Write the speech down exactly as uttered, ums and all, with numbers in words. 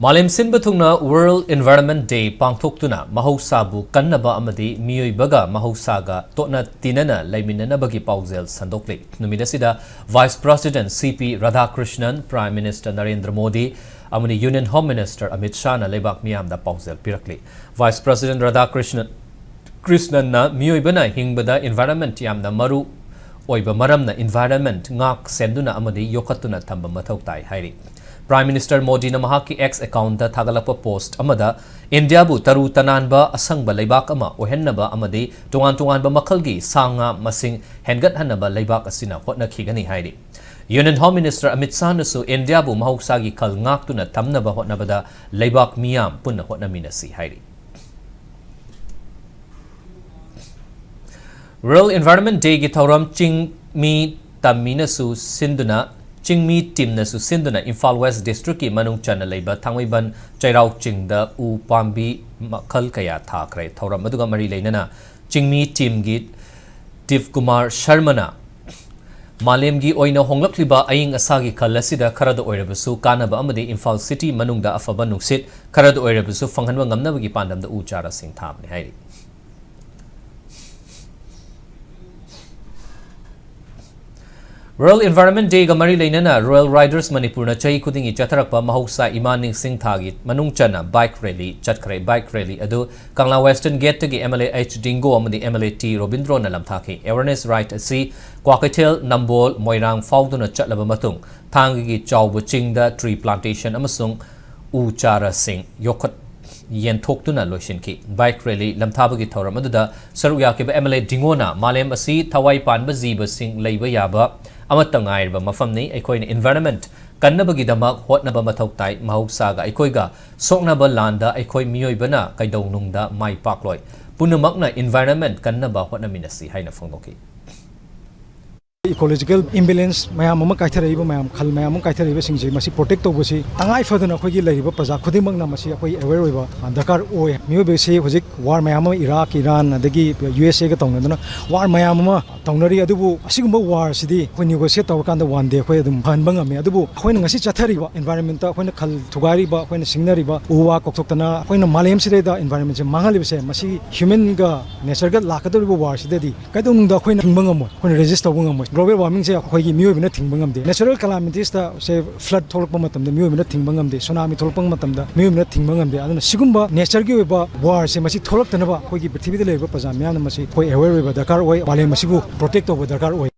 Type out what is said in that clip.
ꯃꯥꯂꯦꯝ ꯁꯤꯟꯕ ꯊꯨꯡꯅ World Environment Day ꯄꯥꯡꯊꯣꯛꯇꯨꯅ ꯃꯍꯧꯁꯥꯕꯨ ꯀꯟꯅꯕ ꯑꯃꯗꯤ ꯃꯤꯑꯣꯏꯕꯒ ꯃꯍꯧꯁꯥꯒ ꯇꯣꯠꯅ ꯇꯤꯟꯅꯅ ꯂꯩꯃꯤꯟꯅꯅꯕꯒꯤ ꯄꯥꯎꯖꯦꯜ ꯁꯟꯗꯣꯛꯂꯤ꯫ ꯅꯨꯃꯤꯠ ꯑꯁꯤꯗ Vice President C P Radhakrishnan, Prime Minister Narendra Modi ꯑꯃꯗꯤ Union Home Minister Amit Shahꯅ ꯂꯩꯕꯥꯛ ꯃꯤꯌꯥꯝꯗ ꯄꯥꯎꯖꯦꯜ ꯄꯤꯔꯛꯂꯤ꯫ Vice President Radhakrishnan ꯀ꯭ꯔꯤꯁꯅꯟꯅ ꯃꯤꯑꯣꯏꯕꯅ ꯍꯤꯡꯕꯗ environment ꯌꯥꯝꯅ ꯃꯔꯨ ꯑꯣꯏꯕ ꯃꯔꯝꯅ environment ꯉꯥꯛ ꯁꯦꯟꯗꯨꯅ ꯑꯃꯗꯤ ꯌꯣꯛꯈꯠꯇꯨꯅ ꯊꯝꯕ ꯃꯊꯧ ꯇꯥꯏ ꯍꯥꯏꯔꯤ꯫ Prime Minister ꯃꯣꯗꯤꯅ ꯃꯍꯥꯛꯀꯤ X accountꯇ ꯊꯥꯒꯠꯂꯛꯄ post ꯑꯃꯗ ꯏꯟꯗꯤꯌꯥꯕꯨ ꯇꯔꯨ ꯇꯅꯥꯟꯕ ꯑꯁꯪꯕ ꯂꯩꯕꯥꯛ ꯑꯃ ꯑꯣꯏꯍꯟꯅꯕ ꯑꯃꯗꯤ ꯇꯣꯉꯥꯟ ꯇꯣꯉꯥꯟꯕ ꯃꯈꯜꯒꯤ ꯁꯥ ꯉꯥ ꯃꯁꯤꯡ ꯍꯦꯟꯒꯠꯍꯟꯅꯕ ꯂꯩꯕꯥꯛ ꯑꯁꯤꯅ ꯍꯣꯠꯅꯈꯤꯒꯅꯤ ꯍꯥꯏꯔꯤ꯫ Union Home Minister Amit Shahꯅꯁꯨ ꯏꯟꯗꯤꯌꯥꯕꯨ ꯃꯍꯧꯁꯥꯒꯤ ꯈꯜ ꯉꯥꯛꯇꯨꯅ ꯊꯝꯅꯕ ꯍꯣꯠꯅꯕꯗ ꯂꯩꯕꯥꯛ ꯃꯤꯌꯥꯝ ꯄꯨꯟꯅ ꯍꯣꯠꯅꯃꯤꯟꯅꯁꯤ ꯍꯥꯏꯔꯤ꯫ World Environment Dayꯒꯤ ꯊꯧꯔꯝ ꯆꯤꯡꯃꯤ ꯇꯝꯃꯤꯅꯁꯨ ꯁꯤꯟꯗꯨꯅ, ꯆꯤꯡꯃꯤ teamꯅꯁꯨ ꯁꯤꯟꯗꯨꯅ ꯏꯝꯐꯥꯜ West districtꯀꯤ ꯃꯅꯨꯡ ꯆꯟꯅ ꯂꯩꯕ ꯊꯥꯡꯃꯩꯕꯟ ꯆꯩꯔꯥꯎ ꯆꯤꯡꯗ ꯎ ꯄꯥꯝꯕꯤ ꯃꯈꯜ ꯀꯌꯥ ꯊꯥꯈ꯭ꯔꯦ꯫ ꯊꯧꯔꯝ ꯑꯗꯨꯒ ꯃꯔꯤ ꯂꯩꯅꯅ ꯆꯤꯡꯃꯤ teamꯒꯤ ꯗꯤꯞ ꯀꯨꯃꯥꯔ ꯁꯔꯃꯅ ꯃꯥꯂꯦꯝꯒꯤ ꯑꯣꯏꯅ ꯍꯣꯡꯂꯛꯂꯤꯕ ꯑꯏꯪ ꯑꯁꯥꯒꯤ ꯈꯜ ꯑꯁꯤꯗ ꯈꯔꯗ ꯑꯣꯏꯔꯕꯁꯨ ꯀꯥꯟꯅꯕ ꯑꯃꯗꯤ ꯏꯝꯐꯥꯜ city ꯃꯅꯨꯡꯗ ꯑꯐꯕ ꯅꯨꯡꯁꯤꯠ ꯈꯔꯗ ꯑꯣꯏꯔꯕꯁꯨ ꯐꯪꯍꯟꯕ ꯉꯝꯅꯕꯒꯤ ꯄꯥꯟꯗꯝꯗ ꯎ ꯆꯥꯔꯥꯁꯤꯡ ꯊꯥꯕꯅꯤ ꯍꯥꯏꯔꯤ꯫ World Environment Dayꯒ ꯃꯔꯤ ꯂꯩꯅꯅ Royal Riders ꯃꯅꯤꯄꯨꯔꯅ ꯆꯍꯤ ꯈꯨꯗꯤꯡꯒꯤ ꯆꯠꯊꯔꯛꯄ ꯃꯍꯧꯁꯥ ꯏꯃꯥ ꯅꯤꯡꯁꯤꯡ ꯊꯥꯒꯤ ꯃꯅꯨꯡ ꯆꯟꯅ bike rally ꯆꯠꯈ꯭ꯔꯦ꯫ Bike rally ꯑꯗꯨ ꯀꯪꯂꯥ Western Gateꯇꯒꯤ M L A H ꯗꯤꯡꯒꯣ ꯑꯃꯗꯤ M L A T ꯔꯣꯕꯤꯟꯗ꯭ꯔꯣꯅ ꯂꯝꯊꯥꯈꯤ꯫ Awareness ride ꯑꯁꯤ ꯀ꯭ꯋꯥꯀꯩꯊꯦꯜ, ꯅꯝꯕꯣꯜ, ꯃꯣꯏꯔꯥꯡ ꯐꯥꯎꯗꯨꯅ ꯆꯠꯂꯕ ꯃꯇꯨꯡ ꯊꯥꯡꯒꯒꯤ ꯆꯥꯎꯕ ꯆꯤꯡꯗ tree plantation ꯑꯃꯁꯨꯡ ꯎ ꯆꯥꯔꯥꯁꯤꯡ ꯌꯣꯛꯈꯠ ꯌꯦꯟꯊꯣꯛꯇꯨꯅ ꯂꯣꯏꯁꯤꯟꯈꯤ꯫ Bike rally ꯂꯝꯊꯥꯕꯒꯤ ꯊꯧꯔꯝ ꯑꯗꯨꯗ ꯁꯔꯨꯛ ꯌꯥꯈꯤꯕ M L A ꯗꯤꯡꯒꯣꯅ ꯃꯥꯂꯦꯝ ꯑꯁꯤ ꯊꯋꯥꯏ ꯄꯥꯟꯕ ꯖꯤꯕꯁꯤꯡ ꯂꯩꯕ ꯌꯥꯕ ꯑꯃꯠꯇ ꯉꯥꯏꯔꯕ ꯃꯐꯝꯅꯤ꯫ ꯑꯩꯈꯣꯏꯅ environment ꯀꯟꯅꯕꯒꯤꯗꯃꯛ ꯍꯣꯠꯅꯕ ꯃꯊꯧ ꯇꯥꯏ꯫ ꯃꯍꯧꯁꯥꯒ ꯑꯩꯈꯣꯏꯒ ꯁꯣꯛꯅꯕ ꯂꯥꯟꯗ ꯑꯩꯈꯣꯏ ꯃꯤꯑꯣꯏꯕꯅ ꯀꯩꯗꯧꯅꯨꯡꯗ ꯃꯥꯏ ꯄꯥꯛꯂꯣꯏ꯫ ꯄꯨꯝꯅꯃꯛꯅ environment ꯀꯟꯅꯕ ꯍꯣꯠꯅꯃꯤꯟꯅꯁꯤ ꯍꯥꯏꯅ ꯐꯣꯡꯗꯣꯛꯈꯤ꯫ Ecological imbalance ꯃꯌꯥꯝ ꯑꯃ ꯀꯥꯏꯊꯔꯛꯏꯕ, ꯃꯌꯥꯝ, ꯈꯜ ꯃꯌꯥꯝ ꯑꯃ ꯀꯥꯏꯊꯔꯛꯏꯕ ꯁꯤꯡꯁꯤ, ꯃꯁꯤ protect ꯇꯧꯕꯁꯤ ꯇꯉꯥꯏ ꯐꯗꯅ ꯑꯩꯈꯣꯏꯒꯤ ꯂꯩꯔꯤꯕ ꯄ꯭ꯔꯖꯥ ꯈꯨꯗꯤꯡꯃꯛꯅ ꯃꯁꯤ ꯑꯩꯈꯣꯏ aware ꯑꯣꯏꯕ, ꯑ, ꯗꯔꯀꯥꯔ ꯑꯣꯏ꯫ ꯃꯤꯑꯣꯏꯕꯁꯤ ꯍꯧꯖꯤꯛ war ꯃꯌꯥꯝ ꯑꯃ, ꯏꯔꯥꯛ, ꯏꯔꯥꯟ, ꯑꯗꯒꯤ ꯌꯨ ꯑꯦꯁ ꯑꯦꯒ ꯇꯧꯅꯗꯅ war ꯃꯌꯥꯝ ꯑꯃ ꯇꯧꯅꯔꯤ꯫ ꯑꯗꯨꯕꯨ ꯑꯁꯤꯒꯨꯝꯕ war ꯁꯤꯗꯤ ꯑꯩꯈꯣꯏ negotiate ꯇꯧꯔꯀꯥꯟꯗ one day ꯑꯩꯈꯣꯏ ꯑꯗꯨꯝ ꯐꯍꯟꯕ ꯉꯝꯃꯤ꯫ ꯑꯗꯨꯕꯨ ꯑꯩꯈꯣꯏꯅ ꯉꯁꯤ ꯆꯠꯊꯔꯤꯕ environment ꯇ ꯑꯩꯈꯣꯏꯅ ꯈꯜ ꯊꯨꯒꯥꯏꯔꯤꯕ, ꯑꯩꯈꯣꯏꯅ ꯁꯤꯡꯅꯔꯤꯕ ꯎ ꯋꯥ ꯀꯣꯛꯊꯣꯛꯇꯅ ꯑꯩꯈꯣꯏꯅ ꯃꯥꯂꯦꯝꯁꯤꯗꯩꯗ environment ꯁꯦ ꯃꯥꯡꯍꯜꯂꯤꯕꯁꯦ, ꯃꯁꯤ human ꯒ nature ꯒ ꯂꯥꯛꯀꯗꯧꯔꯤꯕ war ꯁꯤꯗꯗꯤ ꯀꯩꯗꯧꯅꯨꯡꯗ ꯑꯩꯈꯣꯏꯅ ꯊꯤꯡꯕ ꯉꯝꯃꯣꯏ, ꯑꯩꯈꯣꯏꯅ resist ꯇꯧꯕ ꯉꯝꯃꯣꯏ꯫ Global warming ꯁꯦ ꯑꯩꯈꯣꯏꯒꯤ ꯃꯤꯑꯣꯏꯕꯅ ꯊꯤꯡꯕ ꯉꯝꯗꯦ꯫ Natural calamities ꯇ ꯁꯦ flood ꯊꯣꯛꯂꯛꯄ ꯃꯇꯝꯗ ꯃꯤꯑꯣꯏꯕꯅ ꯊꯤꯡꯕ ꯉꯝꯗꯦ, tsunami ꯊꯣꯛꯂꯛꯄ ꯃꯇꯝꯗ ꯃꯤꯑꯣꯏꯕꯅ ꯊꯤꯡꯕ ꯉꯝꯗꯦ꯫ ꯑꯗꯨꯅ ꯁꯤꯒꯨꯝꯕ nature ꯒꯤ ꯑꯣꯏꯕ war ꯁꯦ ꯃꯁꯤ ꯊꯣꯛꯂꯛꯇꯅꯕ ꯑꯩꯈꯣꯏꯒꯤ ꯄ꯭ꯔꯤꯊꯤꯕꯤꯗ ꯂꯩꯔꯤꯕ ꯄ꯭ꯔꯖꯥ ꯃꯤꯌꯥꯝꯅ ꯃꯁꯤ ꯑꯩꯈꯣꯏ aware ꯑꯣꯏꯕ ꯗꯔꯀꯥꯔ ꯑꯣꯏ, ꯃꯥꯂꯦꯝ ꯑꯁꯤꯕꯨ protect ꯇꯧꯕ ꯗꯔꯀꯥꯔ ꯑꯣꯏ꯫